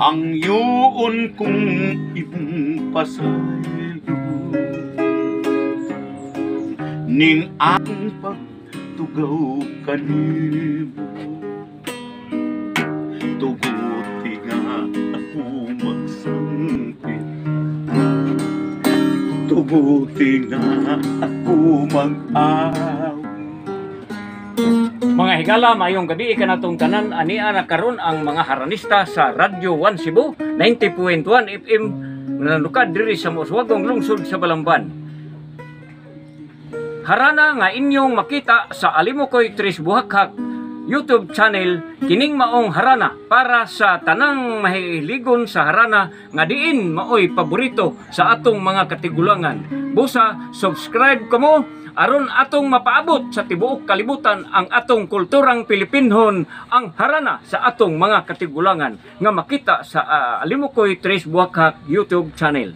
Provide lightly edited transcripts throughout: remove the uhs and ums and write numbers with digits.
Hangyoon kong imong pasaylo ning akong pagtugaw kanimo. Tuguti nga ako magsangpit, tuguti nga ako mag-awit. Mga higala, maayong gabi kanatong tanan. Ania na karon ang mga haranista sa Radyo 1 Cebu 90.1 FM nanukad diri sa Mauswagong lungsod sa Balamban. Harana nga inyong makita sa Alimukoy Tres Buhakhak YouTube channel, kining maong harana para sa tanang mahiligon sa harana nga diin maoy paborito sa atong mga katigulangan. Busa subscribe kamo aron atong mapaabot sa tibuok kalibutan ang atong kulturang Pilipinhon, ang harana sa atong mga katigulangan nga makita sa Alimukoy Tres Buhakhak YouTube channel.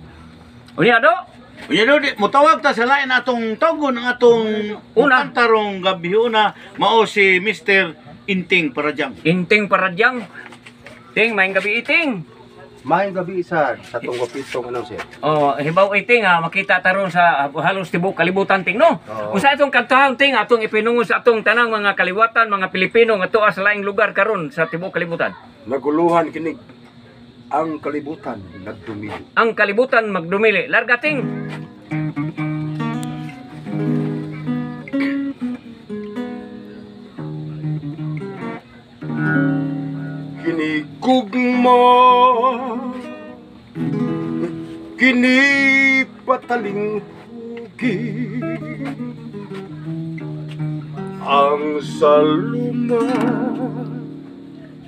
Unya do. Unya do, di, mutawag ta sa lain atong tawgon ang atong Una. Una. Tarong gabi una mao si Mr. Inting Paradyang. Inting Paradyang. Ting, maayong gabi, Iting. Maayong gabi isa sa atong gwapitong announcer. Oh, hibaw, Iting, ha, makita taron sa halos tibuok kalibutan, Ting, no? Oo. Unsa itong kantahon, Ting, atong ipinungon sa atong tanang mga kaliwatan, mga Pilipino nga tuwa sa laing lugar karon sa tibuok kalibutan? Naguluhan kinig ang kalibutan nagdumili. Ang kalibutan magdumili. Larga, Ting. Kinigugma kini patalinghugi ang saluma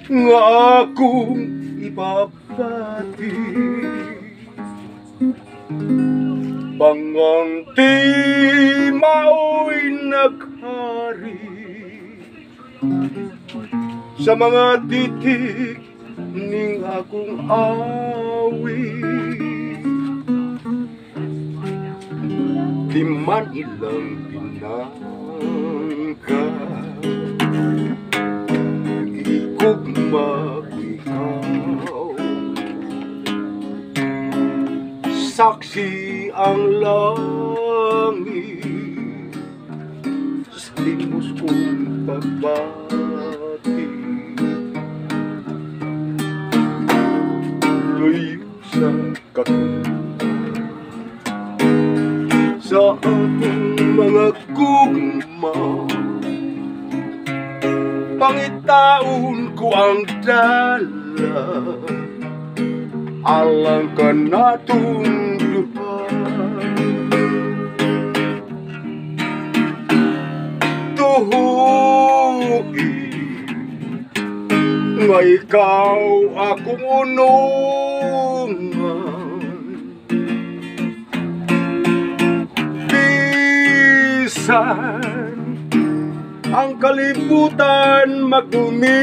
nga akong ibabati pangangti mao'y naghari sa mga titik ning akong awit. Di man ilang binangka, gigugma ko ikaw. Saksi ang langit sa limos kong pagbati. Luyo sa katulad sa akong mga gugma, pangitaon ko ang dala alang kanatong duha. Tuhuin nga ikaw akong unungan, bisan ang kalibutan magdumili.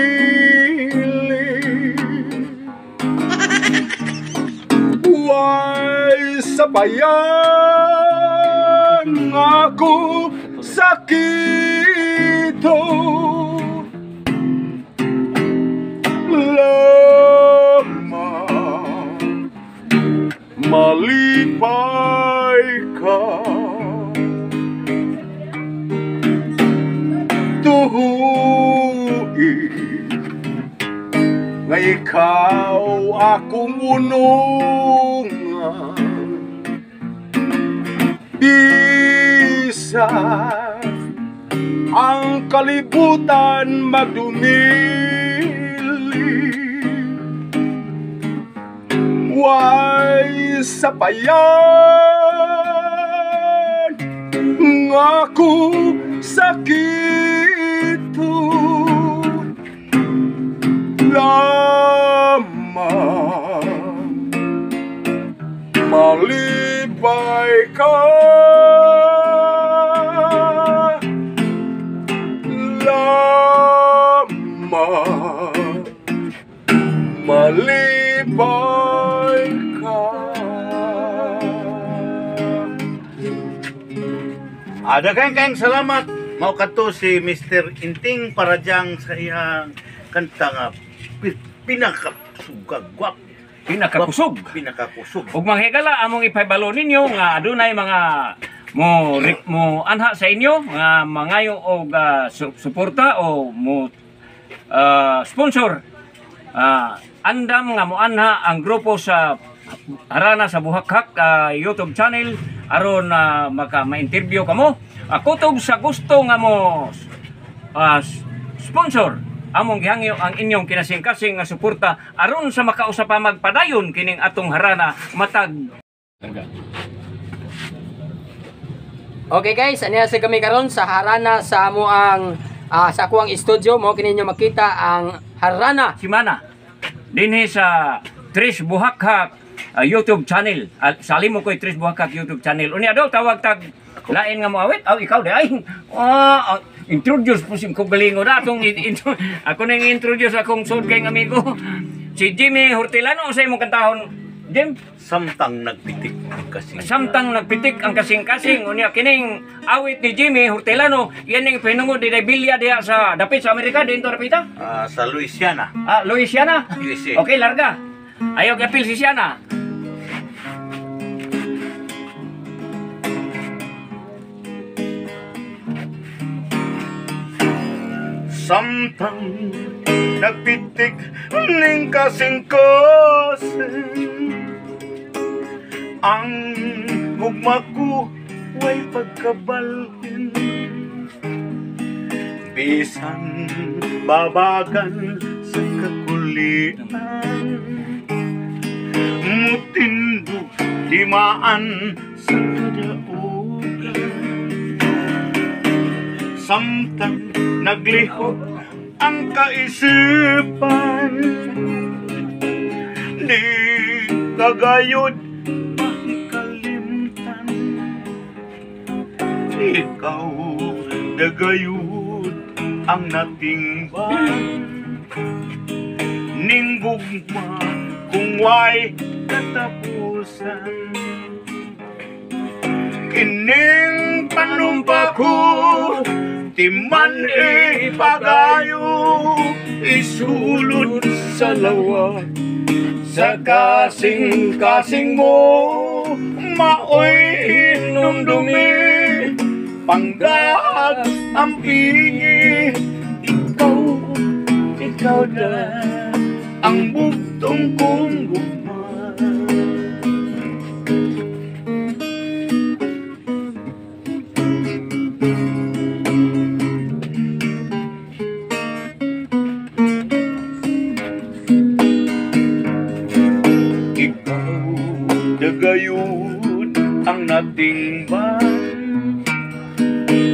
Buhay sa bayan ako sakito, lamang malipay ka. Tuhuin nga ikaw akong unungan, bisan ang kalibutan magdumili. Way sa bayan ako sakito, lamang malipay ka. Lamang malipay ka. Daghang kayong salamat. Mao kadto si Mr. Inting Paradyang sa iyang kanta nga pinakasugagwap. Pinakakusog. Pinakakusog. Ug mga higala among ipahibalo ninyo nga adunay mga mo mo anha sa inyo nga mangayo og suporta o mo sponsor. Andam nga moanha ang grupo sa Harana sa Buhakhak YouTube channel aron maka ma-interview kamo. Kutob sa gusto nga mo sponsor, among gihangyo ang inyong kinasingkasing nga suporta aron sa makausa pa magpadayon kining atong harana matag. Okay guys, aniya sa kami karon sa harana sa amo ang sa akuang studio mo kini ninyo makita ang harana. Simana dinhi sa Tres Buhakhak YouTube channel. Sa Alimukoy Tres Buhakhak YouTube channel. Unya daw tawag tag lain nga moawit. Aw ikaw di ay. Introduce po si Kugalingo na atong ako nang introduce akong sud kay amigo si Jimmy Hortilano. Sa imong kantahon, Jim? Samtang nagpitik ang kasing. Samtang nagpitik ang kasing-kasing. Unya kining awit ni Jimmy Hortilano, yan ning pinungod ni Bilya diha sa dapit sa Amerika dinto rapita. Sa Louisiana. Louisiana. USA. Okay, larga. Ayaw gapil si Siana. Samtang nagpitik ning kasing-kasing, ang gugma ko way pagkabalhin. Bisan babagan sa kakulian, mutindog timaan sa kadaugan. Samtang naglihok ang kaisipan, di kagayod mahikalimtan. Ikaw dagayod ang natingban ning gugma kung way katapusan. Kining panumpa ko timan ipagayo, isulod sa lawa sa kasing-kasing mo, maoy inumdumi, panggaag ang pingi. Ikaw, ikaw na ang bugtong kong gugma. Ikaw dagayod ang natingban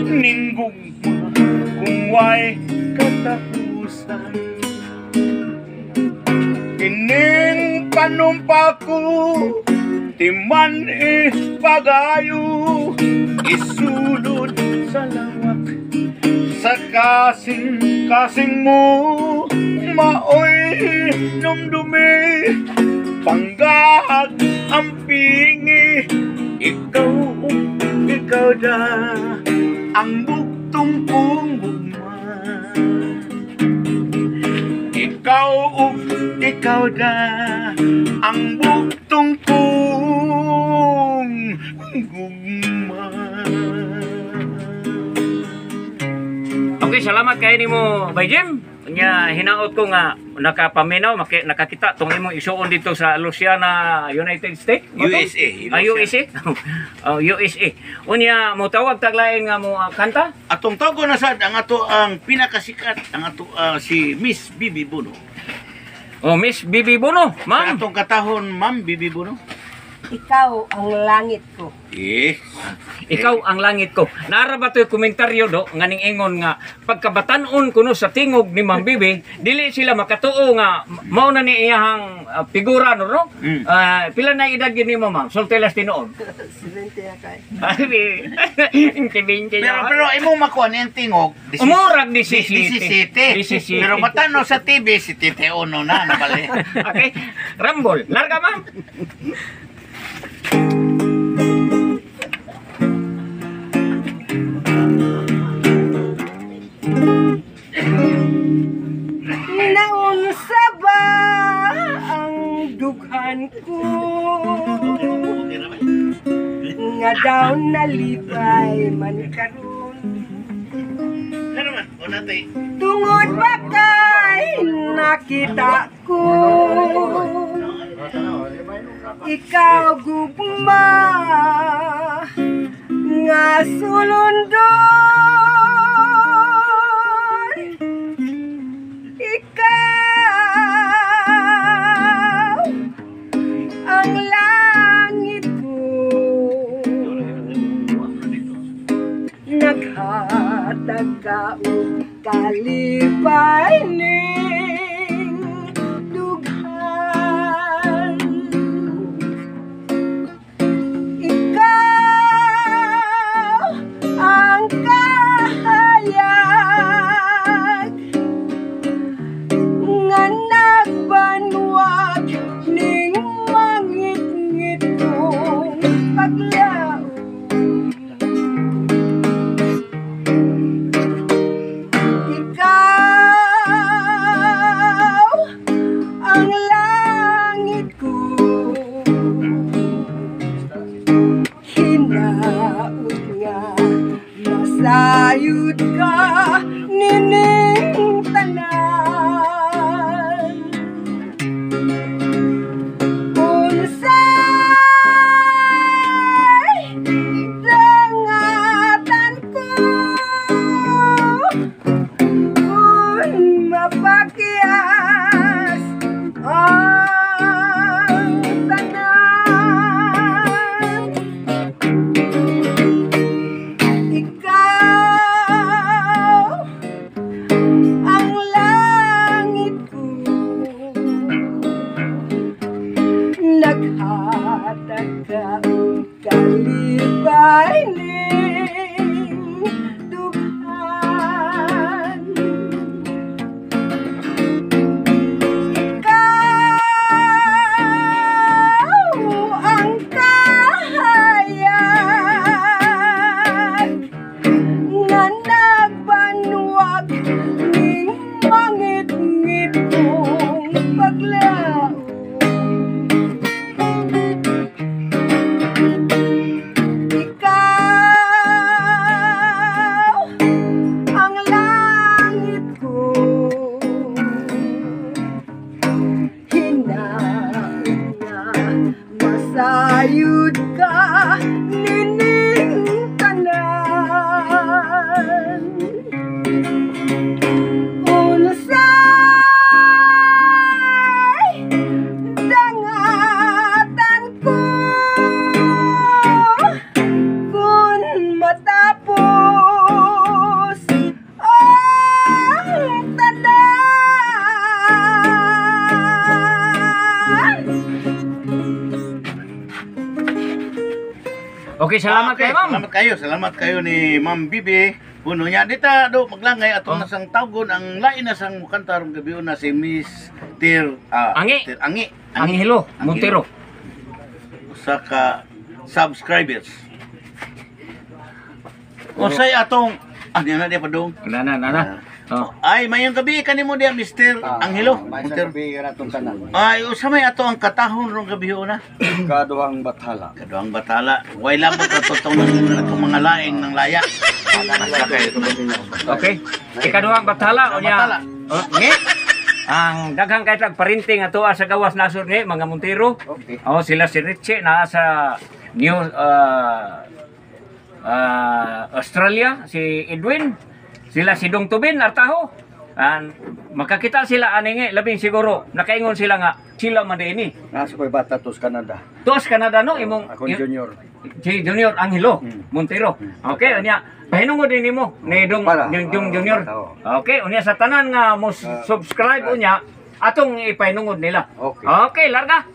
ning gugma kung way katapusan. Kining panumpa ko timan ipagayo, isulod sa lawak sa kasing-kasing mo, maoy numdumi, panggaag ang pingi. Ikaw, ikaw da ang bugtong kong gugma. Ikaw, ikaw da ang bugtong kong gugma. Okay, salamat kay nimo, Bay Jim. Nya hinaot ko nga nakapaminaw, nakakita tong imong isuon dito sa Louisiana, United States. USA. USA. Oh, USA. Unya mo tawag taglain nga mo kanta. Atong tago na sad ang ato ang pinakasikat ang ato si Miss Bibi Buno. Oh, Miss Bibi Buno, Sa ma'am. atong katahon, Ma'am Bibi Buno. Ikaw ang langit ko. Eh, Ikaw ang langit ko. Nara ba to'y komentaryo do nga ning ingon nga pagkabatan-on kuno sa tingog ni Ma'am Bibi, dili sila makatuo nga mao na ni iyahang figura no no? Mm. Pila na edad gyud nimo ma'am? Sultilas tinuod. 70 na kay. Ay, 20 Pero pero imo makuha ni ang tingog. Umurag 17. 17. 17. Pero matano sa TV si Tite Ono na nabali. Okay. Rumble. Larga ma'am. Naunsa ba ang dughan? Daw nalipay man karon. Ano man, o natay. Tungod ba kay nakita ko ikaw gugma nga sulundon. Ikaw ang langit ko, naghatag ka og kalipay ning dughan. Ikaw ang kahayag nga nagbanwag ning mangitngit kong paglaom. Ikaw ang langit ko, hinaot nga masayod ka nining tanan. Unsay dangatan ko kung mapakyas ang tanan. Ikaw ang langit ko, naghatag ka og kalipay ning dughan. Ikaw ang kahayag nga nagbanwag ning mangitngit kong paglaom. Ikaw ang langit ko, hinaot nga masayod ka nining tanan. Unsay dangatan ko kung matapos ang tanan. Okay, salamat Okay, kay ma'am. salamat kayo ni Ma'am Bibi. Puno niya dita do maglangay atong Oh. nasang tawgon ang lain na sang mukanta rong gabi na si Miss Tir Angi. Tir Angi. Angelo Montero. Usa ka subscribers. Usay atong niya na diya pa dong. Na na na na. Oh. Ay, mayong gabi kanimo diya Mr. Angelo Montero. Gabi ratong tanan. Ay, usa may ato ang katahon rong gabi una. Kaduhang bathala. Kaduhang batala. Way labot na totong ng mga laing ng laya. Basta kayo. Okay. Ikaduhang bathala unya. Bathala. Oh, ngi. Ang daghang kay tag parinting ato sa gawas nasod ni mga Montero. Okay. Oh, sila si Richie naa sa New Australia, si Edwin, sila si Dong Tubin Artaho. An makakita sila ani ngi labing siguro nakaingon sila nga sila man ini. Nasa ko'y bata tos Canada. Tuas Canada no imong Akong junior. Si Junior Angelo Montero. Okay, unya pahinungod din nimo ni Dong Para. Dong Dong Junior. Oo. Okay, unya sa tanan nga mo subscribe unya atong ipahinungod nila. Okay. Okay, larga.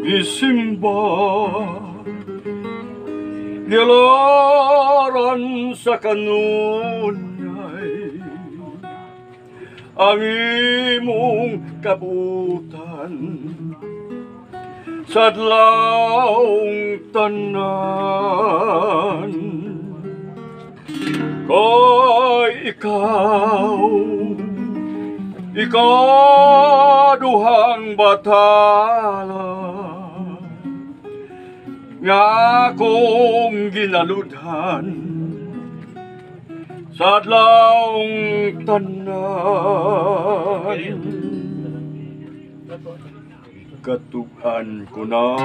Isimba Nilaran sa kanunay ang imong kabutan Sa adlawng tanan, kay ikaw, ikaduhang bathala nga akong ginaludhan sa adlawng tanan. Katug-an ko na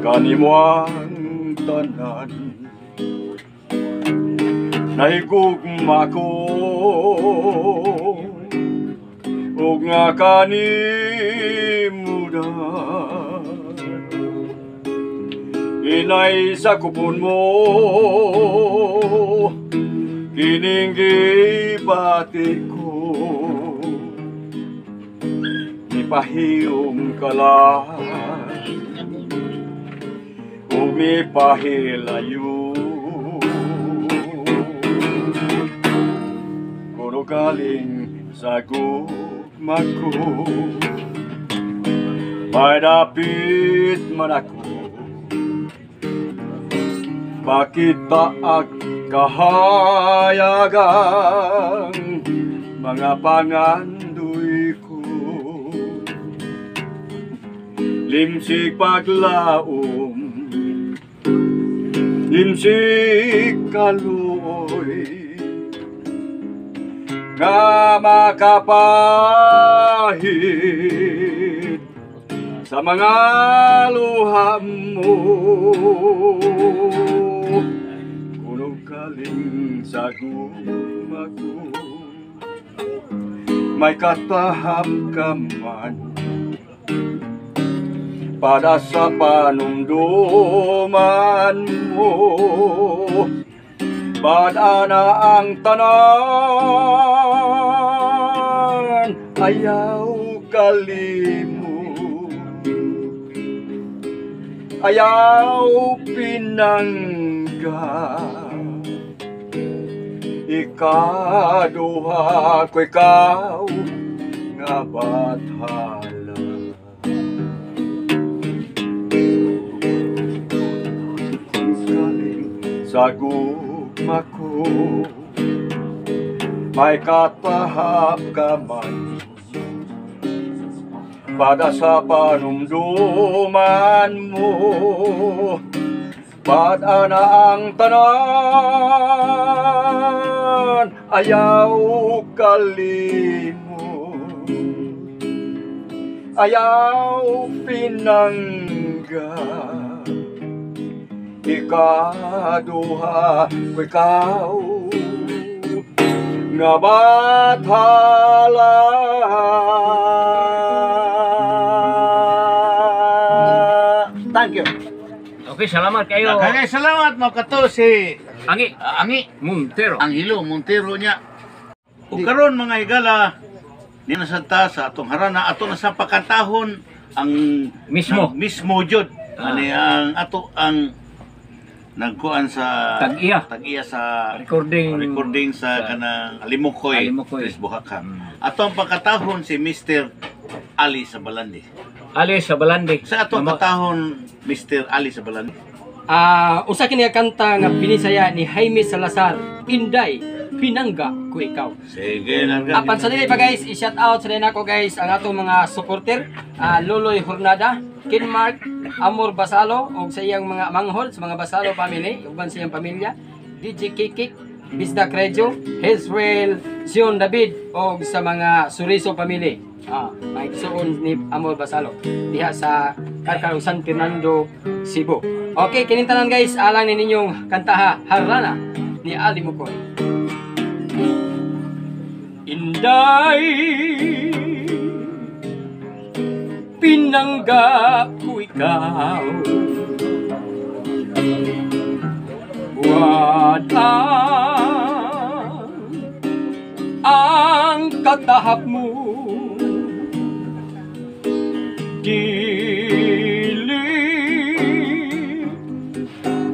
kanimo ang tanan, nahigugma ko ug nga kanimudan. Inay sa kupon mo kining gibati ko, mipahiyom ka lang ug mipahilayo. Kuno galing sa gugma ko, may dapit man ako, pakita ag kahayagang mga pangandoy ko. Limsik paglaom, limsik kaluoy, nga makapahid sa mga luha mo. Kuno galing sa gugma ko, may katahap ka man para sa panumduman mo. Bad-ana ang tanan, ayaw kalimot, ayaw pinangga. Ikaduha ko ikaw nga bathala. Sa gugma ko, may katahap ka man para sa panumduman mo. Bad-ana ang tanan, ayaw kalimot, ayaw pinangga. Ikaduha ko ikaw nga bathala. Thank you. Okay, salamat kayo. Kaya salamat mo kato si Angi Angi Montero. Angelo Montero niya. Ug karon mga higala, ni na sa ta sa atong harana, ato na sa pakantahon ang Mismo. Ang mismo jud. Ani ang ato ang nagkuan sa Tag-iya. Tag-iya sa Recording. Recording sa kanang Alimukoy, Alimukoy. Tres Buhaka. Ato ang pagkatahon si Mr. Ali Sabalandi. Ali Sabalandi. Sa atong katahon Mr. Ali Sabalandi. Usa kini nga kanta nga binisaya ni Jaime Salazar, Inday, Pinangga Ko Ikaw. Sige lang. Apan sa dili pa guys, i-shout out sa dili nako guys ang atong mga supporter, Loloy Jornada, Ken Mark, Amor Basalo ug sa iyang mga manghol sa mga Basalo family, uban sa iyang pamilya, DJ Kikik, Bisdak Radio, Hezreel, Zion David ug sa mga Suriso family. Mga igsuon ni Amor Basalo diha sa Karkar ug San Fernando, Cebu. Okay, kining tanan guys, alang ni ninyong kantaha Harana ni Ali Mukoy. Inday, pinangga ko ikaw, buhat ang katahap mo, dili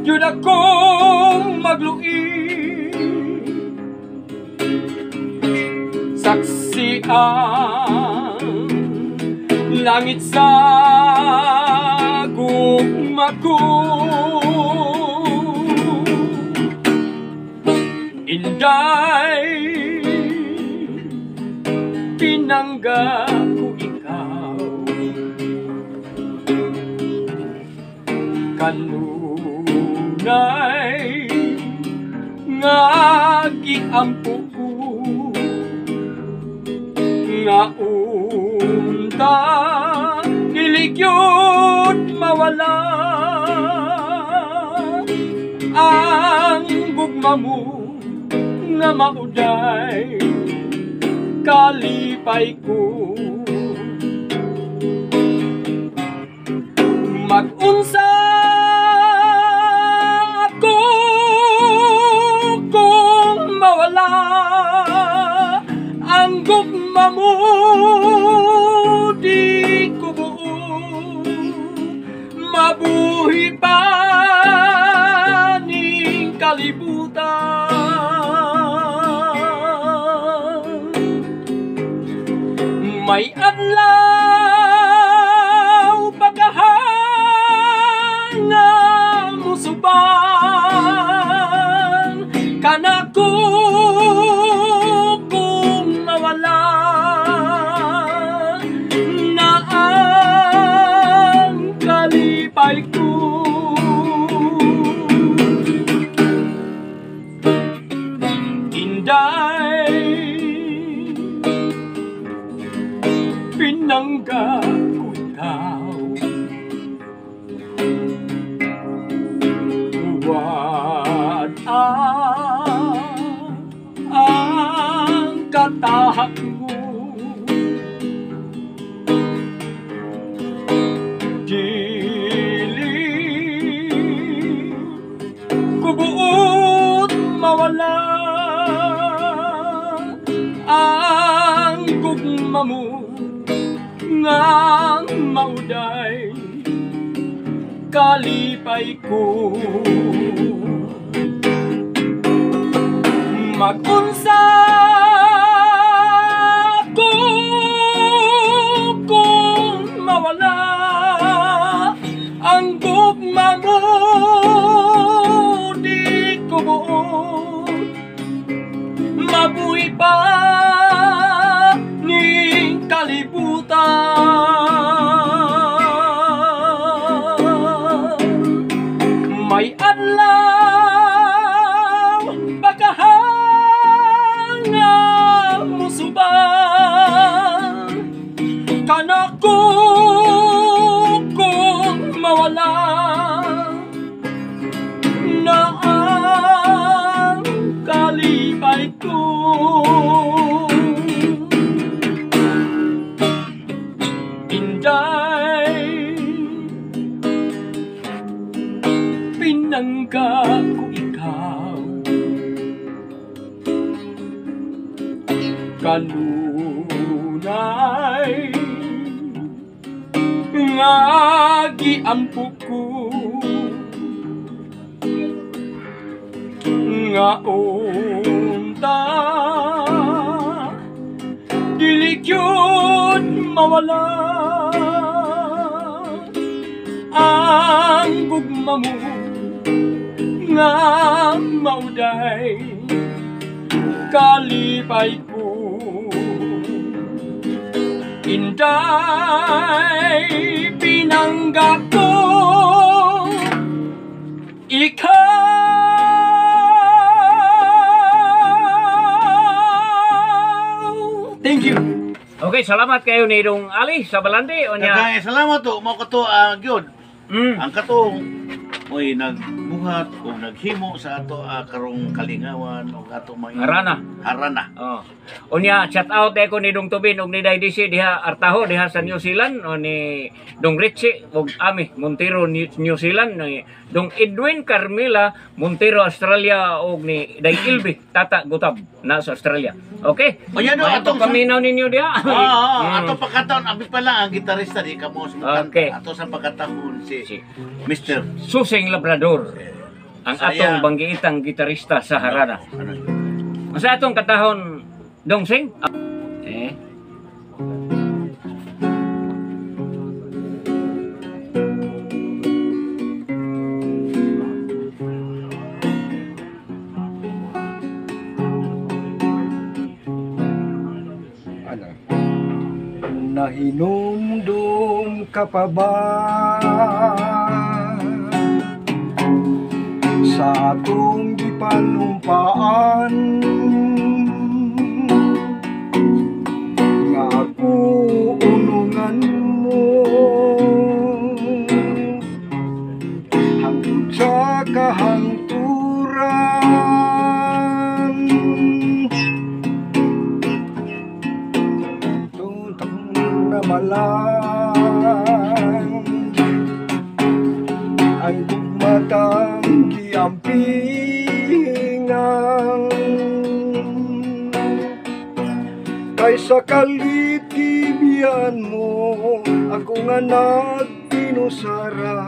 yun akong magluin. Saksi ang Langit sa gugma ko, Inday, pinangga ko ikaw. Kanunay nga giampo ko, nga unta dili gyud mawala ang gugma mo nga mauday kalipay ko. Mag-unsa ako kung mawala ang gugma mo, di ko buo mabuhi pa ning kalibutan. May adlaw pagkahanga musuban kanako kung mawala na ang kalipay ko. Inday, pinangga ko ikaw, Wad ang katahak mo, dili ko buot mawala ang gugma mo ngang mauday kalipay ko. Mag-unsa ko kung mawala ang gugma mo, di ko buot mabuhi pa ning kalibutan. May adlaw pagkahanga musuban kanako kung mawala na ang kalipay ko. Inday, pinangga ko ikaw, kanunay nga giampo ko, nga unta dili gyud mawala ang gugma mo nga mauday kalipay ko. Inday, pinangga ko ikaw. Thank you. Okay, salamat kayo ni Dong Ali sa Balandi. Onya. Salamat to, mao kato gyud. Ang katong mo'y nagbuhat o naghimo sa ato karong kalingawan o ato mga Harana. Harana. Oh. Unya, shout out ko ni Dong Tubin og ni Day DC diha Artaho diha sa New Zealand, o ni Dong Richie og Ami Montero New Zealand, ni Dong Edwin Carmela Montero Australia, og ni Day Ilbi Tata Gutab na sa Australia. Okay. Unya no, atong paminaw ninyo diha. Oo, atong pagkataon abi pa lang ang gitarista di kamo sa Okay. Ato sa pagkatahon si Mr. Susing Labrador. Ang atong banggiitang gitarista sa harana. Sa atong katahon, Dong Sing? Eh. Nahinumdum ka pa ba sa atong gipanumpaan, nga ako unungan mo hangtod sa kahangturan? Tuntang na malang ang gugmatang giampingan, kaysa kalitibian mo ako nga nagpinusara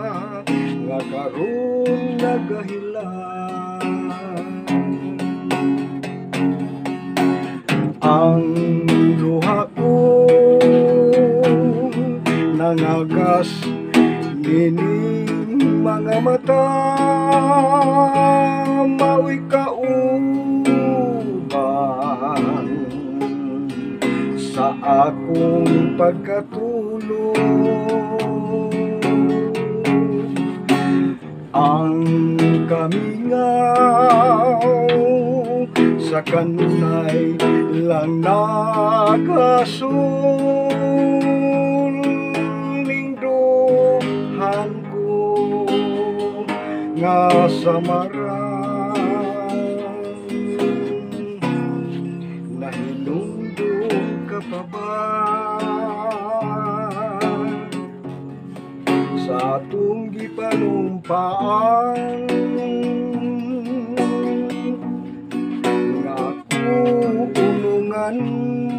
nga karon nagahilang. Ang luha ko nangagas nining mga mata, mao'y kauban sa akong pagkatulog. Ang kamingaw sa kanunay lang nagasul, ningduhan ko nga samaran. Nahinumdum ka pa ba sa atong gipanumpaan, nga ako unungan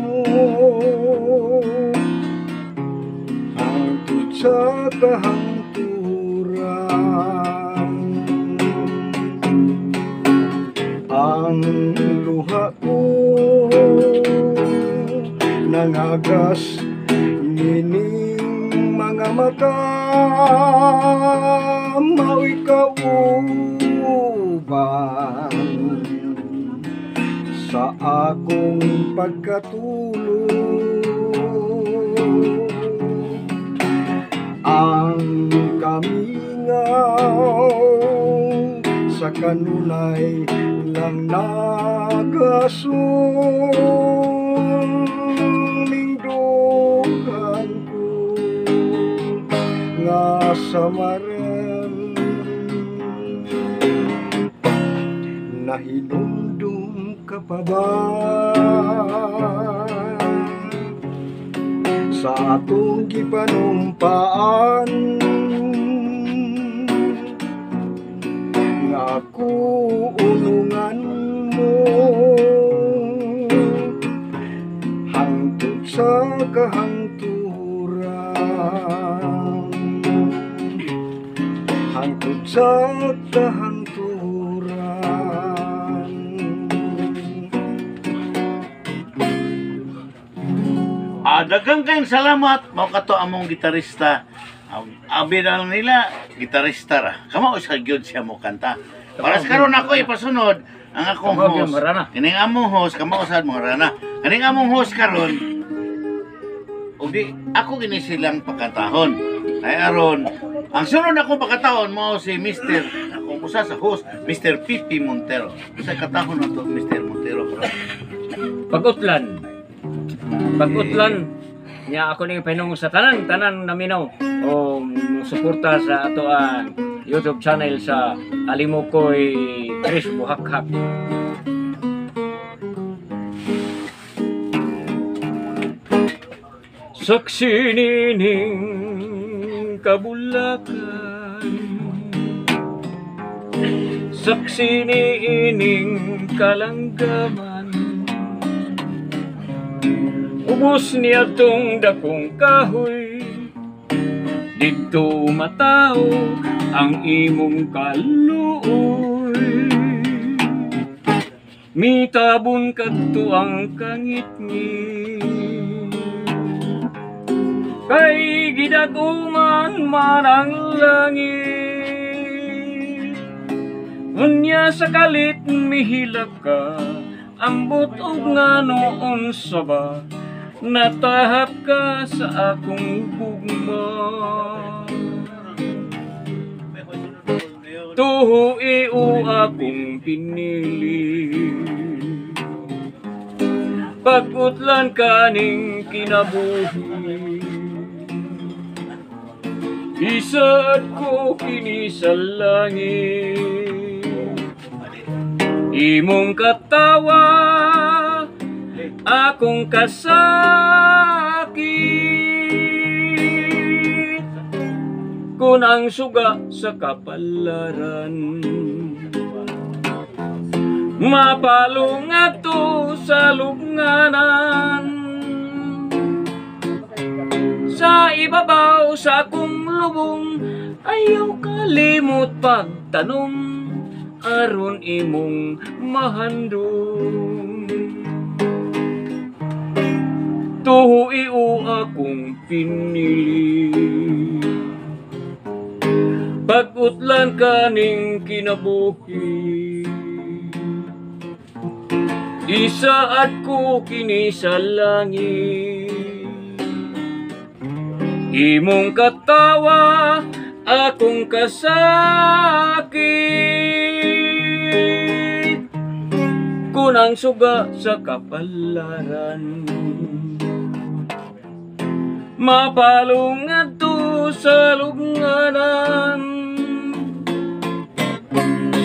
mo hangtod sa kahangturan? Ang luha ko nangagas nining mga mata, mao'y kauban sa akong pagkatulog. Ang kamingaw sa kanunay lang nagasul, ningduhan ko nga samaran. Nahinumdum ka pa ba sa atong gipanumpaan, nga ako unungan mo hangtod sa kahangturan, hangtod sa kahangturan? Daghang kayong salamat mao kato among gitarista. Abi na lang nila gitarista ra. Kamo sa gyud siya mo kanta. Para sa karon ako ipasunod ang akong host. Kining among host kamo sad mga rana. Kining among host karon ug di ako gini silang pakantahon. Kay aron ang sunod akong pakatahon mao si Mr. akong usa sa host, Mr. Pipi Montero. Usa katahon nato Mr. Montero. Pag-utlan. Pag-utlan niya ako ning pahinung sa tanan naminaw o suporta sa ato ang YouTube channel sa Alimukoy Chris Buhakhak. Saksi nining kabulakan, saksi niining kalanggaman, ubos niya tong dakong kahoy, didto matao ang imong kaluoy. Mitabon kadto ang kangitngit, kay gidaguman man ang langit. Unya sa kalit mihilak ka, ambot og nga noon sa ba, Natahap ka sa akong gugma. Tuho iyo akong pinili, pag-utlan kaning kinabuhi. Isaad ko kini sa langit, imong katawa akong kasakit. Kun ang suga sa kapalaran, mapalungat to sa lubnganan. Sa ibabaw sa akong lubong, ayaw kalimot pagtanom, aron imong mahandom. Tuho iyo akong pinili, pag-utlan kaning kinabuhi. Isaad ko kini sa langit, imong katawa akong kasakit. Kun ang suga sa kapalaran, mapalungat to sa lubnganan.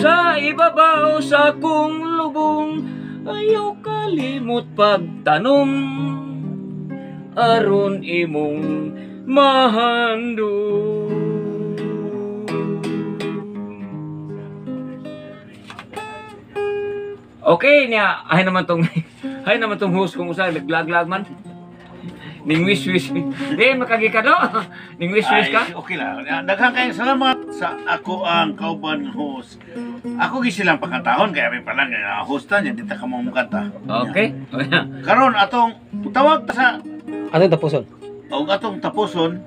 Sa ibabaw sa akong lubong, ayaw kalimot pagtanom, aron imong mahandom. Okay niya, ay naman tong host kung usa naglaglag man. Ning wish wish. Di makagi ka do. Ning wish wish ka. Ay, okay lang. Daghang kayong salamat sa ako ang kauban host. Ako gi silang pakatahon kaya may palang hosta niya dita ka mo mukanta. Okay. Karon atong tawag ta sa Atong tapuson. og atong tapuson.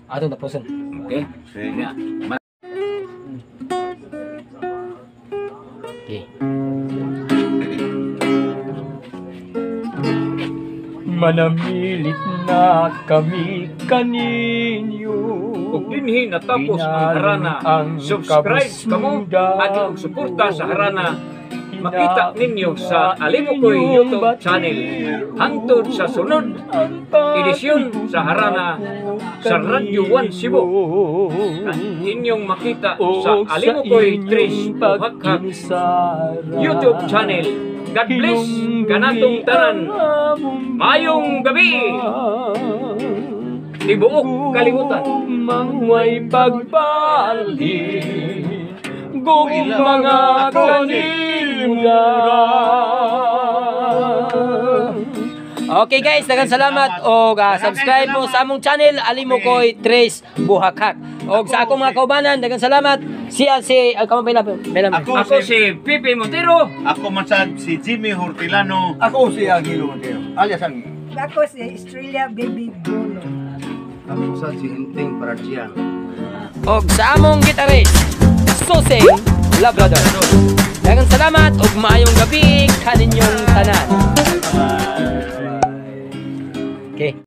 Atong tapuson. Okay. Sige. Okay. Manamilit na kami kaninyo. Ug dinhi natapos ang harana. Subscribe kamo at og suporta sa harana. Makita ninyo sa Alimukoy YouTube channel. Hangtod sa sunod edisyon sa harana sa Radyo 1 Cebu. Inyong makita sa Alimukoy Tres Buhakhak YouTube channel. God bless kanatong tanan. Mayong gabi. Tibuok kalibutan. Mangway pagbalhin, gugmang mga kalimutan. Okay guys, daghang salamat og subscribe mo sa among channel Alimukoy Tres Buhakhak. Og sa akong mga kaubanan, daghang salamat. Siya si kamo pila pila. Ako si Pipi Montero. Ako man sad si Jimmy Hortilano. Ako si Angelo Montero, alias ang Ako si Estrella Baby Bruno. Ako sa si Hinting Paragian. Og sa among gitarist, Susing Labrador. Daghang salamat og maayong gabi kaninyong tanan. Okay.